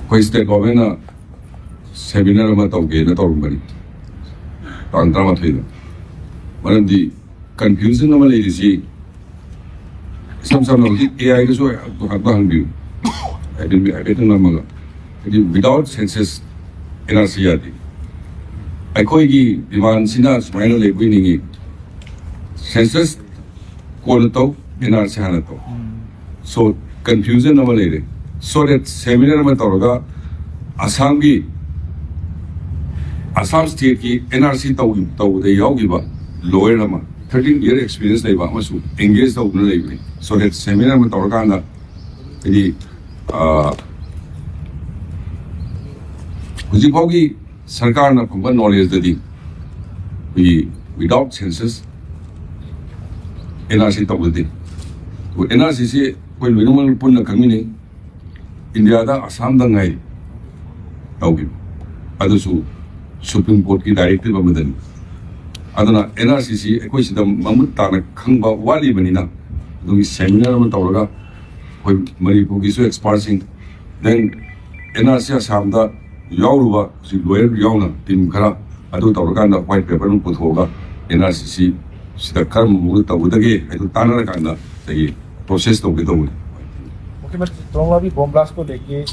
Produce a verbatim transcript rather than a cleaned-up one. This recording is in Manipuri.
ꯑꯩꯈꯣꯏ ꯁ꯭ꯇꯦꯠ ꯒꯣꯚꯔꯟꯃꯦꯟꯅ ꯁꯦꯃꯤꯅꯥꯔ ꯑꯃ ꯇꯧꯒꯦꯅ ꯇꯧꯔꯝꯕꯅꯤ, ꯇꯥꯡ ꯇꯔꯥꯃꯥꯊꯣꯏꯗ꯫ ꯃꯔꯝꯗꯤ ꯀꯟꯐ꯭ꯌꯨꯖꯟ ꯑꯃ ꯂꯩꯔꯤꯁꯤ, ꯏꯁꯝ ꯁꯝꯅ ꯍꯧꯖꯤꯛ ꯑꯦ ꯑꯥꯏꯗꯁꯨ ꯍꯥꯏꯐꯦꯠ ꯍꯪꯕꯤꯌꯨ, ꯍꯥꯏꯐꯦꯠ ꯍꯥꯏꯐꯦꯠꯇꯪ ꯅꯝꯃꯒ꯫ ꯍꯥꯏꯗꯤ, without census and R C ꯌꯥꯗꯦ꯫ ꯑꯩꯈꯣꯏꯒꯤ ꯗꯤꯃꯥꯟꯁꯤꯅ ꯁꯨꯃꯥꯏꯅ ꯂꯩꯕꯣꯏ ꯅꯤꯡꯉꯤ, ꯁꯦꯟꯁꯁ ꯀꯣꯟꯅ ꯇꯧ, ꯑꯦꯟ ꯑꯥꯔ ꯁꯤ ꯍꯥꯟꯅ ꯇꯧ꯫ ꯁꯣ, ꯀꯟꯐ꯭ꯌꯨꯖꯟ ꯑꯃ ꯂꯩꯔꯦ꯫ ꯁꯣ ꯗꯦꯠ ꯁꯦꯃꯤꯅꯥꯔ ꯑꯃ ꯇꯧꯔꯒ ꯑꯁꯥꯝꯒꯤ, ꯑꯁꯥꯝ ꯁ꯭ꯇꯦꯠꯀꯤ ꯑꯦꯟ ꯑꯥꯔ ꯁꯤ ꯇꯧ-, ꯇꯧꯕꯗ ꯌꯥꯎꯈꯤꯕ ꯂꯣꯌꯔ ꯑꯃ, ꯊꯥꯔꯇꯤꯟ ꯏꯌꯔ ꯑꯦꯛꯁꯄꯤꯔꯤꯌꯦꯟꯁ ꯂꯩꯕ ꯑꯃꯁꯨ ꯑꯦꯡꯒꯦꯖ ꯇꯧꯗꯨꯅ ꯂꯩꯕꯅꯤ꯫ ꯁꯣ ꯗꯦꯠ ꯁꯦꯃꯤꯅꯥꯔ ꯑꯃ ꯇꯧꯔꯀꯥꯟꯗ, ꯍꯥꯏꯗꯤ, ꯑ, ꯍꯧꯖꯤꯛ ꯐꯥꯎꯒꯤ ꯁꯔꯀꯥꯔꯅ ꯐꯪꯕ ꯅꯣꯂꯦꯖꯇꯗꯤ ꯑꯩꯈꯣꯏꯒꯤ without census and R C ꯇꯧꯅꯗꯦ꯫ And R ꯁꯤꯁꯤ ꯑꯩꯈꯣꯏ ꯂꯣꯏꯅꯃꯛ ꯄꯨꯟꯅ ꯈꯪꯃꯤꯟꯅꯩ, ꯏꯟꯗꯤꯌꯥꯗ ꯑꯁꯥꯝꯗ ꯉꯥꯏ ꯇꯧꯈꯤꯕ, ꯑꯗꯨꯁꯨ ꯁꯨꯄ꯭ꯔꯤꯝ ꯀꯣꯔꯠꯀꯤ ꯗꯥꯏꯔꯦꯛꯇꯤꯞ ꯑꯃꯗꯅꯤ꯫ ꯑꯗꯨꯅ ꯑꯦꯟ ꯑꯥꯔ ꯁꯤꯁꯤ ꯑꯩꯈꯣꯏ ꯁꯤꯗ ꯃꯃꯨꯠ ꯇꯥꯅ ꯈꯪꯕ ꯋꯥꯠꯂꯤꯕꯅꯤꯅ, ꯑꯗꯨꯒꯤ ꯁꯦꯃꯤꯅꯥꯔ ꯑꯃ ꯇꯧꯔꯒ ꯑꯩꯈꯣꯏ ꯃꯅꯤꯄꯨꯔꯒꯤꯁꯨ ꯑꯦꯛꯁꯄꯥꯔꯠꯁꯤꯡ, ꯗꯦꯟ ꯑꯦꯟ ꯑꯥꯔ ꯁꯤ ꯑꯁꯥꯝꯗ ꯌꯥꯎꯔꯨꯕ ꯍꯧꯖꯤꯛ ꯂꯣꯌꯔ ꯌꯥꯎꯅ ꯇꯤꯝ ꯈꯔ, ꯑꯗꯨ ꯇꯧꯔꯀꯥꯟꯗ ꯋꯥꯏꯠ ꯄꯦꯄꯔ ꯑꯃ ꯄꯨꯊꯣꯛꯑꯒ ꯑꯦꯟ ꯑꯥꯔ ꯁꯤ ꯁꯤ ꯁꯤꯗ ꯀꯔꯝꯕ ꯃꯑꯣꯡꯗ ꯇꯧꯒꯗꯒꯦ ꯍꯥꯏꯗꯨ ꯇꯥꯟꯅꯔꯀꯥꯟꯗ ꯑꯩꯈꯣꯏꯒꯤ ꯄ꯭ꯔꯣꯁꯦꯁ ꯇꯧꯒꯦ ꯇꯧꯕꯅꯤ꯫ मुख्यमंत्री, तोंगलावी बम ब्लास्ट को लेके